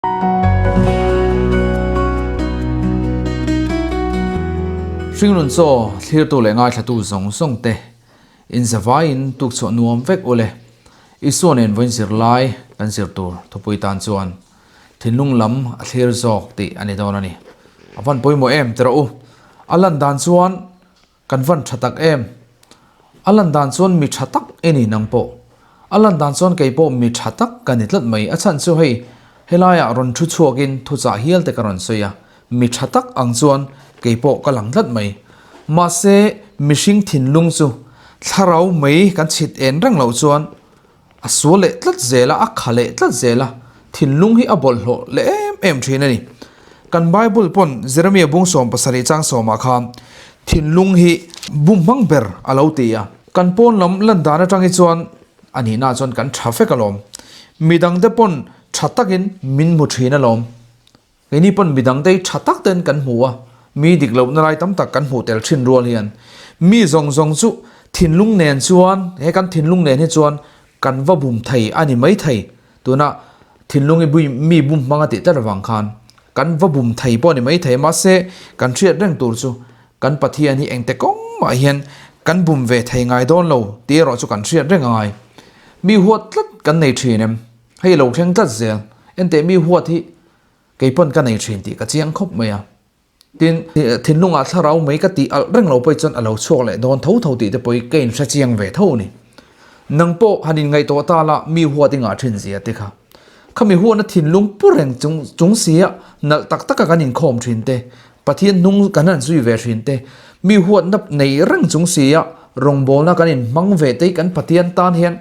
Hringnun chaw thlirtu leh ngaithlatu zawng zawng te inzavaiin tukchhuah nuam vek ule. Isua nen vawiin zirlai kan zir tur thupui tan chuan thinlung lam a thlir zawk tih a ni dawn a ni. A van pawimawh em ti rawh u. A lan dan chuan Kan van tha tak em? A lan dan chuan mi tha tak i ni nang pawh. A lan dan chuan kei pawh mi tha tak ka ni tlat mai. A chhan chu hei, helaiah rawn thu chhuakin thuchah hial te ka rawn sawi a, mi tha tak ang chuan kei pawh ka lang tlat mai. Mahse, mihring thinlung chu thlarau mai kan chhit en reng loh chuan a sual leh tlat zel a, a kha leh tlat zel a, thinlung hi a bawlhhlawh leh em em thin a ni. Kan Bible pawn Jeremiah bung 17 chang sawmah khan thinlung hi bum hmang ber a lo ti a. Kan pawn lam lan dan atang hi chuan a nihna chuan kan tha vek alawm. Midangte pawn tha takin min hmu thin alawm. Keini pawn midang te hi tha tak ten kan hmu a, mi dik lohna lai tam tak kan hmuh tel thin rual hian mi zawng zawng chu thinlung nen chuan he kan thinlung nen hi chuan kan va bum thei a ni mai thei. Tuna thinlung hi bui mi bum hmang a tih tlat avang khan kan va bum thei pawh a ni mai thei mahse kan hriat reng tur chu kan Pathian hi engte kawng mah hian kan bum ve thei ngai dawn lo tih erawh chu kan hriat reng a ngai. Mi huat tlat kan nei thin em? Hei lo thleng tlat zel. Enteh mi huat hi kei pawn ka nei thin tih ka chiang khawp mai a. Tin, thinlungah thlarau mai ka tih alh reng lo pawh chuan a lo chhuak leh dawn tho tho tih te pawh hi ka inhre chiang ve tho a ni. Nang pawh han inngaihtuah ta la mi huat i ngah thin zia te kha. Khami huatna thinlung pu reng chung chung sia nalh tak taka kan inkhawm thin te, Pathian hnung kan han zui ve thin te, mi huatna nei reng chung sia rawngbawlna kan inhmang ve te hi kan Pathian tan hian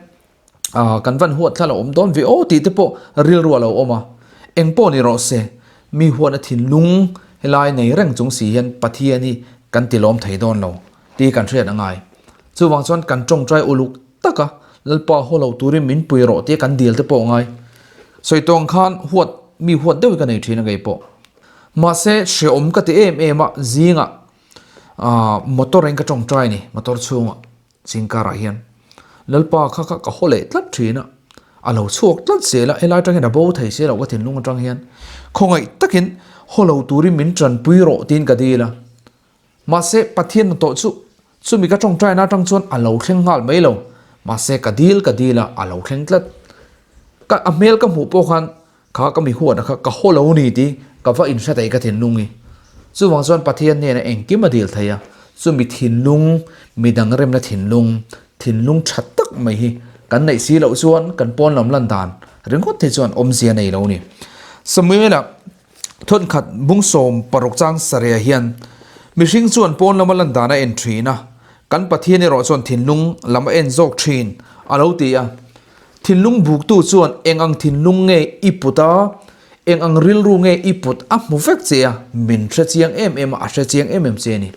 Ah, kan van huat thla lo awm dawn ve aw tih te pawh rilru a lo awm a. Eng pawh ni rawh se, mi huatna thinlung helai nei reng chung si hian Pathian hi kan ti lawm thei dawn lo tih kan hriat a ngai. Chuvang chuan kan tawngtai uluk taka Lalpa haw lo turin min pui rawh tia kan dil te pawh a ngai. Sawi tawng khan huat mi huat deuh hi ka nei thin a kei pawh. Mahse, hreawm ka ti em em a, zingah ah motor in ka tawngtai a ni, motor chhungah. Chingkarah hian Lalpa kha kha ka haw leh tlat thin a, a lo chhuak tlat zel a, helai atang hian a bo thei se lo ka thinlung atang hian khawngaih takin haw lo turin min tanpui rawh tiin ka dil a. Mahse Pathian hnathawh chu chumi ka tawngtaina atang chuan a lo thleng nghal mai lo, mahse ka dil ka dil a, a lo thleng tlat. Ka a hmel ka hmuh pawh khan kha ka mi huatna kha ka haw lo ni tih ka va inhre thei ka thinlung hi. Chuvang chuan Pathian hnenah engkim a dil thei a, chumi thinlung, midang remna thinlung, thinlung tha tak mai hi kan neih si loh chuan kan pawn lam lan dan ringawt hi chuan awmzia nei lo ni. Samuela thawnkhat bung 16 chang sareh hian mihring chuan pawn lama lan dan a en thin a, kan Pathian erawh chuan thinlung lam a en zawk thin a lo ti a. Thinlung buktu chuan eng ang thinlung nge i put a, eng ang rilru nge i put a hmu vek che a, min hre chiang em em a, a hre chiang em em che a ni.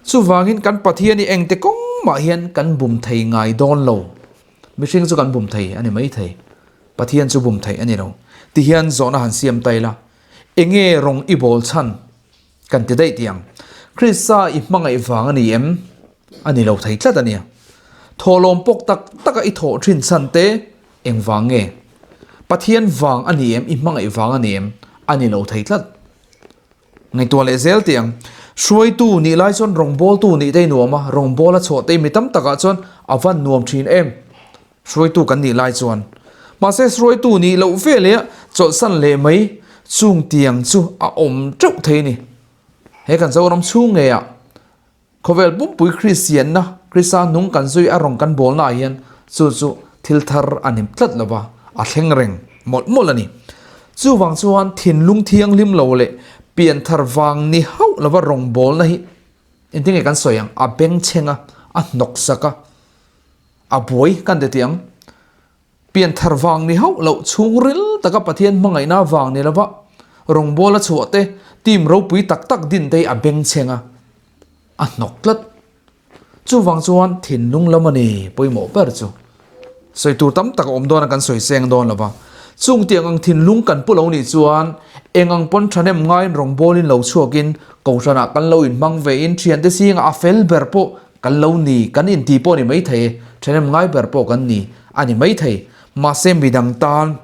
Chuvangin kan Pathian hi engte kawng mah hian kan bum thei ngai dawn lo. Mihring chu kan bum thei a ni mai thei, Pathian chu bum theih a ni lo. Tihian zawhna han siam ta ila, enge rawng i bawl chhan kan ti daih tiang. Krista i hmangaih vang a ni em? A ni lo thei tlat a nia. Thawhlawm pawk tak taka i thawh thin chhan te eng vang nge? Pathian vang a ni em? I hmangaih vang a ni em? A ni lo thei tlat. Ngaihtuah leh zel tiang. Hruaitu nih lai chuan rawngbawltu nih te i nuam a, rawngbawla chhuah te mi tam takah chuan a van nuam thin em? Hruaitu kan nih lai chuan. Mahse hruaitu nih loh ve leh chawlhsan leh mai chung tiang chu a awm teuh thei a ni. He kan Zoram chhung ngeiah khawvel pumpui Kristianna, Krista nung kan zui a rawn kan bawlnaah hian chu chu thil thar a ni tlat lo va, a thleng reng mawlh mawlh a ni. Chuvang chuan thinlung thianghlim lo leh pianthar vang ni hauh lova rawngbawlna hi engtin nge kan sawi ang, a bengchheng a, a hnawksak a. A buai kan ti tih ang. Pianthar vang ni hauh loh chhungril taka Pathian hmangaihna vang ni lova rawngbawla chhuah te, team ropui tak tak din te hi a bengchheng a, a hnawk tlat. Chuvang chuan thinlung lam a ni pawimawh ber chu. Sawi tur tam tak a awm dawn a kan sawi seng dawn lova. Chung tiang ang thinlung kan pu lo nih chuan eng ang pawn thahnem ngaiin rawngbawlin lo chhuakin kohhranah kan lo inhmang vein thiante zingah a fel ber pawh Kan lo ni, kan inti pawh a ni maithei, ṭhenem ngai ber pawh kan ni a ni maithei. Mahse midang tan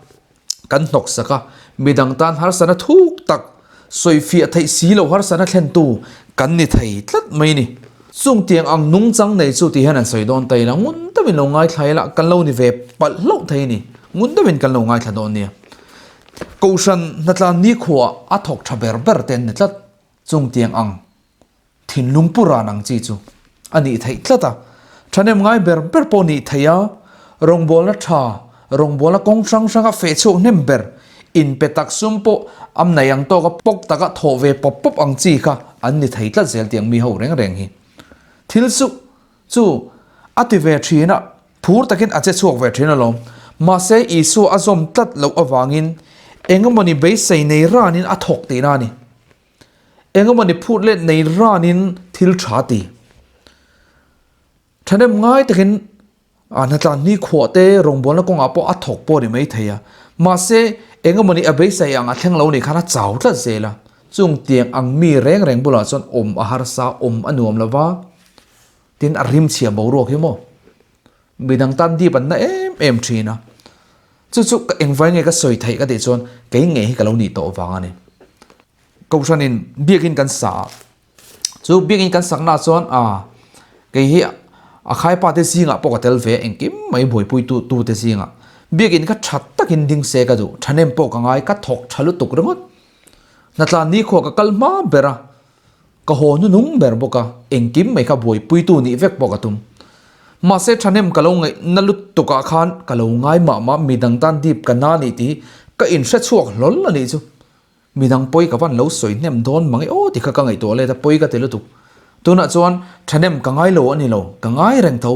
kan hnawksak a, Midang tan harsana thuk tak, sawifiah theih si lo harsana thlentu kan ni thei tlat mai ni. Chung tiang ang nungchang nei chu ti hian an sawi dawn ta ila, ngun deuhin lo ngaithla ila kan lo ni ve palh hlauh thei a ni. Ngun deuhin kan lo ngaithla dawn nia. Kohhran hnatlan nikhuaah a thawk tha ber ber te an ni tlat. Chung tiang ang thinlung pu ran ang chi chu a nih theih tlat a. Thahnem ngai ber ber pawh nih theih a, rawngbawlna tha, rawngbawlna kawng hrang hranga feh chhuak hnem ber, inpe tak sum pawh am nei ang tawka pawk taka thawh ve pawp pawp ang chi kha an ni thei tlat zel tiang mi ho reng reng hi. Thil chu chu a ti ve thin a, phur takin a che chhuak ve thin alawm. Mahse Isua a zawm tlat loh avangin engemawni beisei nei ranin a thawk tihna a ni. Engemawni phut let nei ranin thil tha ti. Thahnem ngai takin a hnatlan ni khuah te rawngbawlna kawngah pawh a thawk pawh a ni mai thei a. Mahse, engemawni a beisei ang a thleng lo nih khan a chau tlat zel a. Chung tiang ang mi reng reng bulah chuan awm a harsa, awm a nuam lo va, tin a rimchhia boruak hi maw? Midang tan dip an na em em thin a. Chu chu ka engvai nge ka sawi theih ka tih chuan kei ngei hi ka lo nih tawh vang a ni. Kohhranin biakin kan sa a, chu biakin kan sakna chuan a kei hi a khaipa te zingah pawh ka tel ve a, engkim mai buaipui tu tu te zingah. Biakin kha tha takin ding se ka duh, thahnem pawh ka ngai, ka thawk tha lutuk ringawt. Hnatlan nikhua ka kal hma ber a, Ka haw hnunung ber bawk a, engkim mai kha buaipuitu nih vek pawh ka tum. Mahse thahnem ka lo ngaihna lutukah khan ka lo ngai mah mah midang tan dip ka na nih tih hi ka inhre chhuak hlawl a nih chu. Midang pawi ka van lo sawi hnem dawn mang e aw ti kha ka ngaihtuah let a, pawi ka ti lutuk. Tunah chuan thahnem ka ngai lo a ni lo, ka ngai reng tho.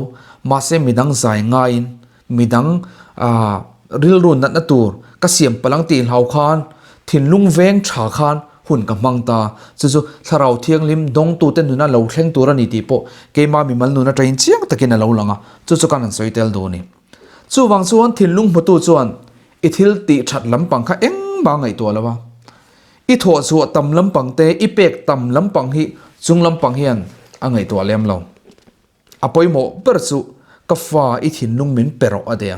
Mahse midang zai ngaiin midang rilru natna tur ka siam palang tih hlau khan thinlung veng tha khan hun ka hmang ta. Chu chu Thlarau Thianghlim dawngtute nuna lo thleng tur a ni tih pawh keima mimal nun atangin chiang takin a lo lang a, chu chu kan han sawi tel duh a ni. Chuvang chuan thinlung hmutu chuan i thil tih that lampang kha engmah ngaihtuah lo a, i thawhchhuah tam lampang te, i pek tam lampang hi chung lampang hian a ngaihtuah lem lo. A pawimawh ber chu ka fa i thinlung min pe rawh a ti a.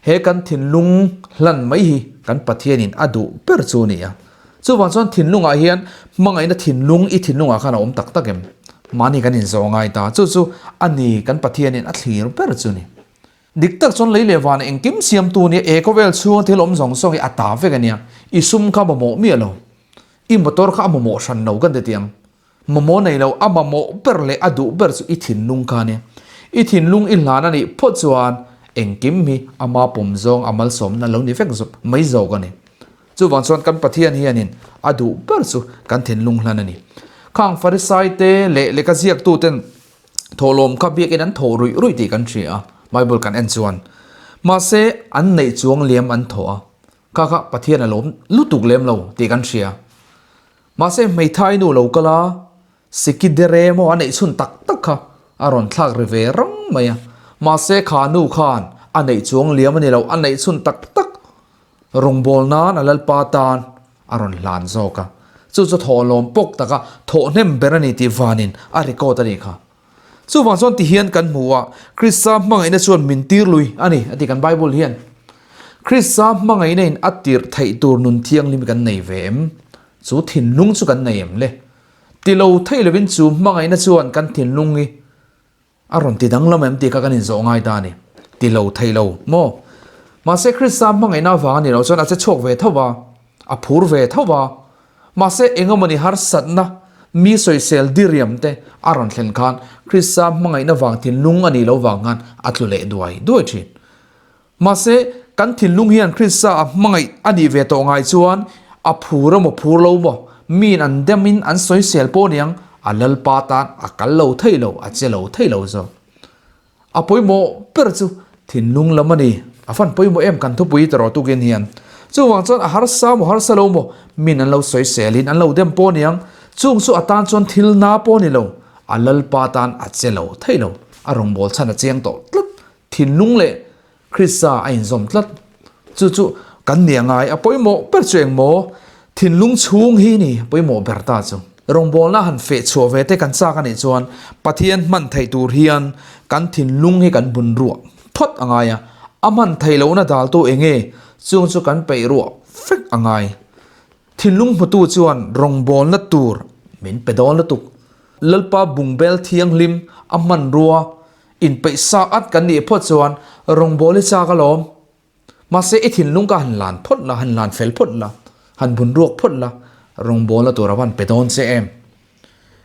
He kan thinlung hlan mai hi kan Pathianin a duh ber chu a ni a. Chuvang chuan thinlungah hian hmangaihna thinlung i thinlungah khan a awm tak tak em? Mahni kan inzawh ngai ta. Chu chu a ni kan Pathianin a thlir ber chu a ni. Dik tak chuan lei leh van engkim siamtu nia e khawvel chhunga thil awm zawng zawng hi a ta vek a nia. I sum kha mamawh miah lo. I motor kha a mamawh hran lo kan ti tiang. Mamawh nei lo, a mamawh ber leh a duh ber chu i thinlung kha a ni. I thinlung i hlan a nih phawt chuan engkim hi ama pawm zawng a malsawmna lo ni vek mai zawk a ni. Chuvang chuan kan Pathian hianin a duh ber chu kan thinlung hlan a ni. Khang Farisai te leh lehkha ziaktuten thawhlawm kha biakin an thawh ruih ruih tih kan hria a, Bible kan en chuan. Mahse, an neih chuang liam an thawh a, kha kha Pathian a lawm lutuk lem lo tih kan hria. Mahse hmeithai nu lo kal a, Siki dere maw a neih chhun tak tak kha a rawn thlak ri ve rang mai a. Mahse kha nu khan a neih chuang liam a ni lo, a neih chhun tak tak rawngbâwl nan a Lalpa tan a rawn hlan zawk a. Chu chu thawhlawm pawk taka thawh hnem ber a ni tih vanin a record a nih kha. Chuvang chuan ti hian kan hmu a, Krista hmangaihna chuan min tir lui a ni a ti kan Bible hian. Krista hmangaihna in a tirh theih tur nun thianghlim kan nei ve em? Chu thinlung chu kan nei em le? Ti lo theih lovin chu hmangaihna chuan kan thinlung hi a rawn ti danglam em tih kha kan inzawh ngai ta a ni. Ti lo theih lo maw? Mahse Krista hmangaihna avang a ni lo chuan a che chhuak ve tho va, a phur ve tho va, Mahse, engemawni harsatna, mi sawisel diriam te a rawn thlen khan Krista hmangaihna vang thinlung a nih loh vang khan a tlu leh duai duai thin. Mahse, kan thinlung hian Krista a hmangaih a nih ve tawh ngai chuan a phur emaw phur lo maw, miin an demin an sawisel pawh niang a Lalpa tan a kal lo thei lo, a che lo thei lo zawk. A pawimawh ber chu thinlung lam a ni. A fan pawimawh em kan thupui tawh tukin hian. Chuvang chuan a harsa maw harsa lo maw min an lo sawiselin an lo dem pawh aniang. Chung chu a tan chuan thil na pawh a ni lo. A Lalpa tan a che lo thei lo. A rawngbâwl chhan a chiang tawh tlat. Thinlung leh Krista a inzawm tlat. Chu chu kan nih a ngai. A pawimawh ber chu eng maw? Thinlung chhung hi ni pawimawh ber ta chu. Rawngbawlna han feh chhuah ve te kan chak a nih chuan Pathian hman theih tur hian kan thinlung hi kan bun ruah phawt a ngai a. A hman theih lohna daltu eng nge? Chung chu kan peih ruah vek a ngai. Thinlung hmutu chuan rawngbawlna tur min pe dawn lutuk. Lalpa bungbel thianghlim a hmanrua inpeih sa at kan nih phawt chuan rawngbawli chak alawm. Mahse i thinlung ka han lan phawt la, han lan fel phawt la, han bun ruak phawt la, rawngbawlna tur a van pe dawn che em?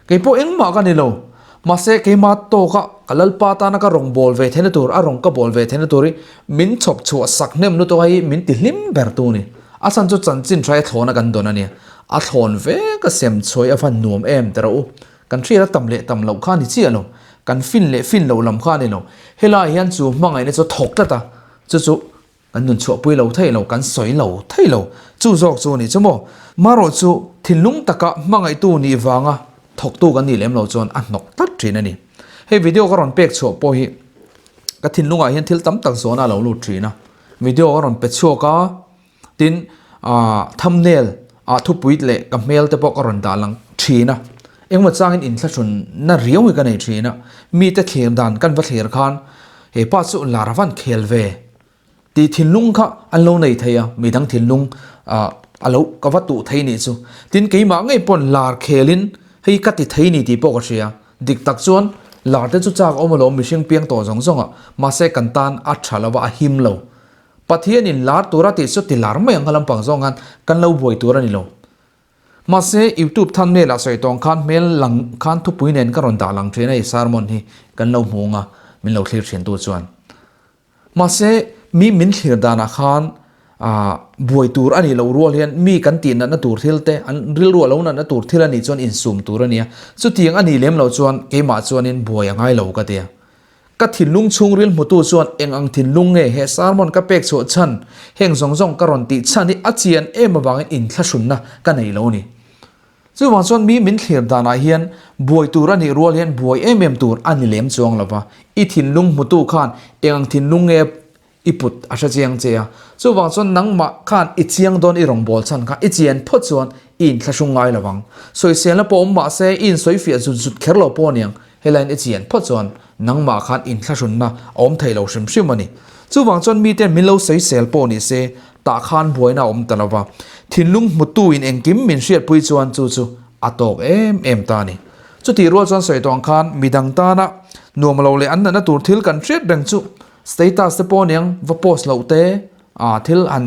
Kei pawh engmah ka ni lo. Mahse keima tawka ka Lalpa tana ka rawn bawl ve theihna tur, a rawn ka bawl ve theihna tur hi min chhawp chhuah sak hnem lutuk a hi min ti hlim ber tu ni. A chhan chu chanchin hrai a thlawn a kan dawn a nia. A thlawn vek a sem chhuai a van nuam em ti rawh u. Kan hriat a tam leh tam loh kha a ni chiah lo. Kan fin leh fin loh lam kha a ni lo. Helaiah hian chu hmangaihna chu a thawk tlat a, chu chu Kan nun chhuahpui lo thei lo, kan sawi lo thei lo. Chu zawk chu a nih chu maw? Marawh chu thinlung taka hmangaihtu nih vanga thawktu kan nih lem lo chuan a hnawk tlat thin a ni. Hei video ka rawn pek chhuah pawh hi ka thinlungah hian thil tam tak zawhna a lo lut thin a. Video ka rawn pe chhuak a, tin thumbnail ah thupui leh ka hmel te pawh ka rawn dah lang thin a. Engemaw changin inthlahrunna riau hi ka nei thin a. Mite thlir dan kan va thlir khan he pa chu lar a van khel ve. Tih thinlung kha an lo nei thei a, midang thinlung a lo ka va tuh thei nih chu. Tin keimah ngei pawn lar khelin hei ka ti thei ni tih pawh ka hria. Dik tak chuan lar te chu chak awm alawm mihring piang tawh zawng zawng a, mahse kan tan a tha lo a, a him lo. Pathianin lar tura tih chu ti lar mai ang kha lampang zawng khan kan lo buai tur a ni lo. Mahse YouTube thumbnail ah sawi tawng khan hmel lang khan thupui nen ka rawn dah lang thin a i sermon hi kan lo hmu ang a, min lo thlir thin tu chuan. Mahse, mi min thlir danah khan buai tur a nih loh rual hian mi kan tih natna tur thil te, an rilru a lo natna tur thil a nih chuan insum tur a nia. Chutiang a nih lem loh chuan keimah chuanin buai a ngai lo ka ti a. Ka thinlung chhungril hmutu chuan eng ang thinlung nge he sermon ka pek chhuah chhan, heng zawng zawng ka rawn tih chhan hi a chian em avangin inthlahrunna ka nei lo a ni. Chuvang chuan mi min thlir danah hian buai tur a nih rual hian buai em em tur a ni lem chuang lo va, i thinlung hmutu khan eng ang thinlung nge i put a hre chiang che a. Chuvang chuan nangmah khan i chiang dawn i rawngbâwl chhan kha i chian phawt chuan i inthlahrung ngai lo vang. Sawiselna pawh awm mah se i insawifiah zut zut kher lo pawh aniang, helaiin i chian phawt chuan nangmah khan inthlahrunna a awm thei lo hrim hrim a ni. Chuvang chuan mite min lo sawisel pawh ni se Tah khan buaina a awm ta lo va, thinlung hmutuin engkim min hriatpui chuan chu chu a tawk em em ta a ni. Chutih rual chuan sawi tawh ang khan midang tana nuam lo leh an natna tur thil kan hriat reng chu status te pawh aniang va post loh te ah thil han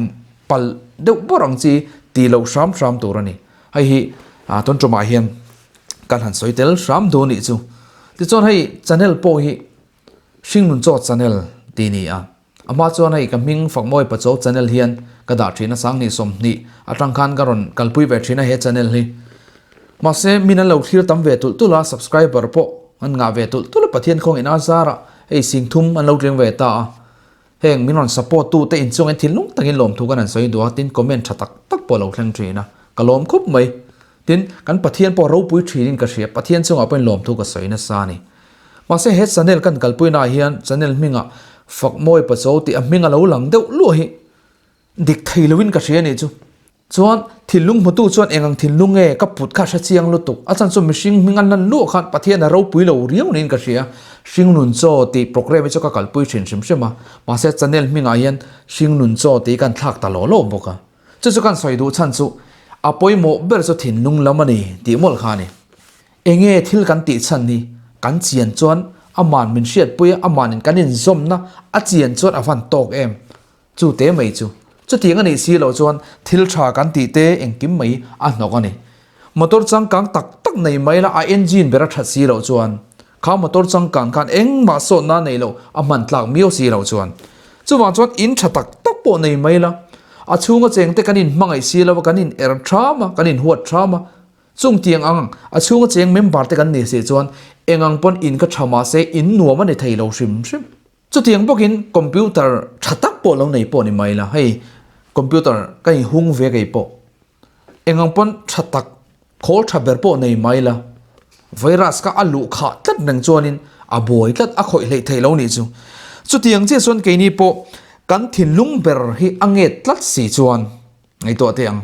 pal deuh bawrh ang chi ti loh hram hram tur a ni. Hei hi tun tumah hian kan han sawi tel hram duh anih chu. Tichuan hei channel pawh hi Hringnun Chaw Channel tih a ni a. A hma chuan hei ka hming Fakmawi Pachaw channel hian ka dah thin a, 20 20 atang khan ka rawn kalpui ve thin a he channel hi. Mahse min an lo thlir tam ve tulh tulh a, subscriber pawh an ngah ve tulh tulh a, Pathian khawng in a zarah hei 3000 an lo tling ve ta a. Heng min rawn support tu te inchungin thinlung takin lawmthu kan han sawi duh a, tin comment tha tak tak pawh a lo thleng thin a, ka lawm khawp mai. Tin kan Pathian pawh ropui thinin ka hria, Pathian chungah pawhin lawmthu ka sawi nasa a ni. Mahse he channel kan kalpuina ah hian channel hmingah Fakmawi Pachaw tih a hming a lo lang deuh luah hi dik thei loin ka hria anih chu. Chuan thinlung hmutu chuan eng ang thinlung nge ka put kha hre chiang lutuk. A chhan chu mihring hming an lan luah khan Pathian a ropui lo riau niin ka hria. Hringnun Chaw tih programme hi chu ka kalpui thin hrim hrim a. Mahse channel hmingah hian Hringnun Chaw tih kan thlak ta law law bawk a. Chu chu kan sawi duh chhan chu a pawimawh ber chu thinlung lam a ni tih mawlh kha a ni. Enge thil kan tih chhan hi kan chian chuan aman min hriatpui a, amanin kan inzawmna a chian chuan a van tawk em? Chu te mai chu. Chutiang a nih si loh chuan thil tha kan tih te engkim mai a hnawk a ni. Motor changkang tak tak nei mai la a engine ber a that si loh chuan kha motor changkang khan engmah sawtna nei loh a hman tlak miau si loh chuan chuvang chuan in tha tak tak pawh nei mai la a chhunga chengte kan inhmangaih si lo a, kan in er tham a, kan inhuat tham a. Chung tiang ang, a chhunga cheng member te kan ni si chuan eng ang pawn in ka tha mahse in nuam a ni thei lo hrim hrim. Chutiang bawkin computer tha tak pawh lo nei pawh ni mai la, hei computer ka in hung ve kei pawh eng ang pawn tha tak khawl tha ber pawh nei mai la, virus kha a luh khah tlat reng chuanin a buai tlat a khawih hleih theih lo nih chu. Chutiang chiah chuan keini pawh kan thinlung ber hi a nget tlat si chuan ngaihtuah teh ang.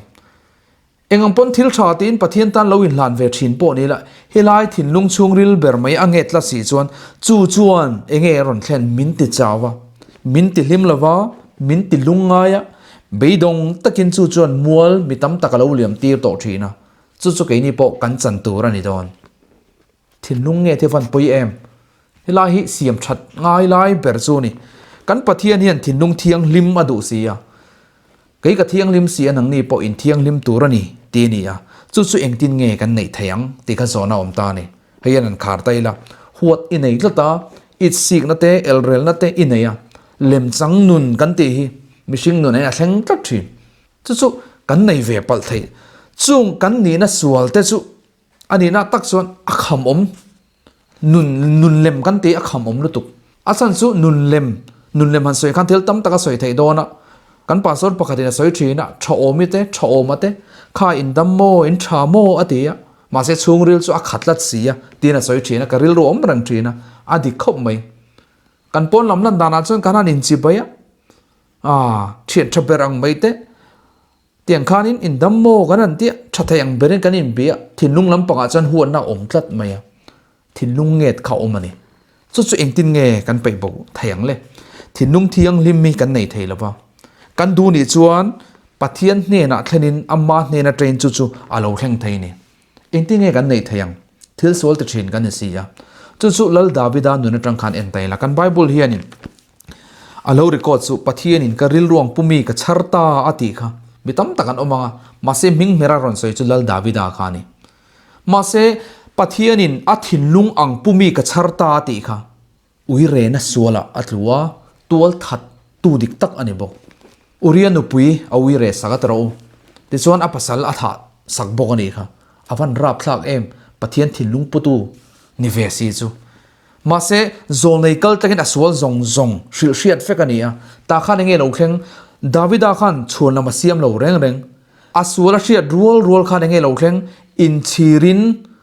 Eng ang pawn thil tha tiin Pathian tan lo inhlan ve thin pawh ni la, helai thinlung chhungril ber mai a nget tlat si chuan chu chuan enge a rawn thlen min ti chau a, min ti hlim lo va, min ti lung ngai a, Beidawng takin chu chuan mual mi tam tak a lo liam tir tawh thin a, chu chu keini pawh kan chan tur a ni dawn. Thinlung nge te van pawi em? Helai hi siam that ngai lai ber chu a ni. Kan Pathian hian thinlung thianghlim a duh si a. Kei ka thianghlim si a nangni pawh in thianghlim tur a ni ti a ni a. Chu chu engtin nge kan neih thei ang tih kha zawhna a awm ta a ni. Hei hian an khar ta ila. Huat i nei tlat a, itsikna te, elrelna te i nei a. Lemchang nun kan tih hi mihring nun a thleng tlat thin. Chu chu kan nei ve palh thei. Chung kan nihna sual te chu A nihna tak chuan a kham awm nun nun lem kan tih a kham awm lutuk. A chhan chu nun lem nun lem han sawi khan thil tam tak a sawi theih dawn a. Kan pastor pakhatin a sawi thin a, tha awmi te, tha awma te, kha in dam maw, in tha maw a ti a. Mahse chhungril chu a khat tlat si a tiin a sawi thin a, ka rilru awm reng thin a, a dik khawp mai. Kan pawn lam lan danah chuan kan han inchibai a, aa thian tha ber ang mai te. Tiang khanin in dam maw kan han tia, tha thei ang berin kan inbia, thinlung lampangah chuan huatna a awm tlat mai a, thinlung nget kha a awm a ni. Chu chu engtin nge kan peih bo thei ang le? Thinlung thianghlim hi kan nei thei lo va, kan duh nih chuan Pathian hnenah thlenin ama hnena train chu chu a lo thleng thei a ni. Engtin nge kan neih thei ang? Thil sual ti thin kan ni si a. Chu chu Lal Davida nun atang khan en ta ila, kan Bible hianin A lo record chu Pathianin ka rilruang pumi ka chhar ta a tih kha mi tam tak an awm ang a, mahse hming hmera rawn sawi chu Lal Davida kha a ni. Mahse Pathianin a thinlung ang pumi ka chhar ta a tih kha uirena sualah a tlu a, tual that tu dik tak a ni bawk. Uria nupui a uire sak a ti rawh u. Tichuan a pasal a thah sak bawk a nih kha. A van rapthlak em, Pathian thinlung putu ni ve si chu. Mahse, zawlnei kal takin a sual zawng zawng hrilh hriat vek a ni a, tah khan enge lo thleng? Davida khan chhuan lam a siam lo reng reng. A sual a hriat rual rual khan enge lo thleng? Inchhirin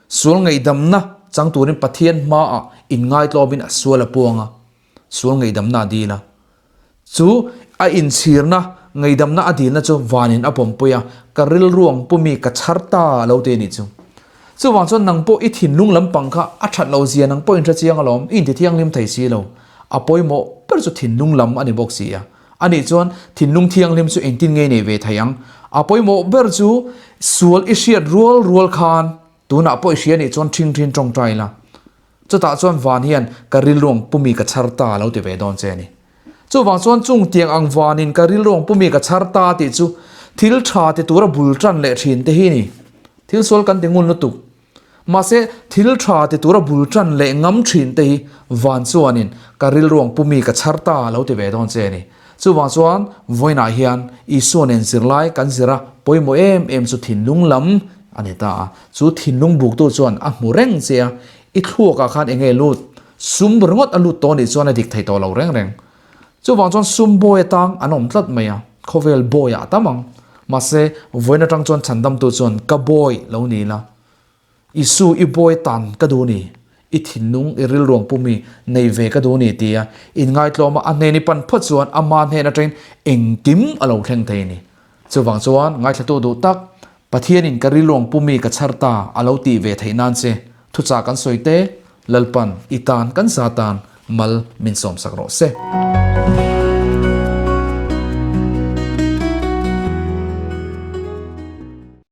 sual ngaihdamna chang turin Pathian hmaah inngaitlawmin a sual a puang a, sual ngaihdamna a dil a. Chu a inchhirna, ngaihdamna a dilna chu vanin a pawmpui a, ka rilruang pumi ka chhar ta a lo ti a nih chu. Chuvang chuan nang pawh i thinlung lampang kha a that lo zia nang pawh inhre chiang alawm, i intithianghlim thei si lo. A pawimawh ber chu thinlung lam a ni bawk si a. Anih chuan thinlung thianghlim chu engtin nge nei ve thei ang? A pawimawh ber chu sual i hriat rual rual khan tunah pawh i hria nih chuan ṭhing ṭhin ṭawngṭai la. Chutah chuan van hian ka rilruang pumi ka chhar ta a lo ti ve dawn che a ni. Chuvang chuan chung tiang ang vanin ka rilruang pumi ka chhar ta tih chu thil tha ti tura bul tan leh thin te hi ni. Thil sual kan ti ngun lutuk. Mahse thil tha ti tura bul tan leh ngam thin te hi van chuanin ka rilruang pumi ka chhar ta a lo ti ve dawn che a ni. Chuvang chuan vawiinah hian Isua nen zirlai kan zir a pawimawh em em chu thinlung lam a ni ta a. Chu thinlung buktu chuan a hmu reng che a, i thluakah khan eng nge lut? Sum ringawt a lut tawh nih chuan a dik thei tawh lo reng reng. Chuvang chuan sum bawi atang an awm tlat mai a, khawvel bawiah a tam ang. Mahse, vawiin atang chuan chhandamtu chuan ka bawi lo ni la, Isu i bawi tan ka duh ni, i thinlung, i rilruang pumi nei ve ka duh ni tia inngaitlawma a hnen i pan phawt chuan ama hnen atangin engkim a lo thleng thei a ni. Chuvang chuan ngaithlatu duh tak, Pathianin ka rilruang pumi ka chhar ta a lo tih ve theih nan che thuchah kan sawi te, Lalpan i tan kan za tan mal min sawmsak rawh se.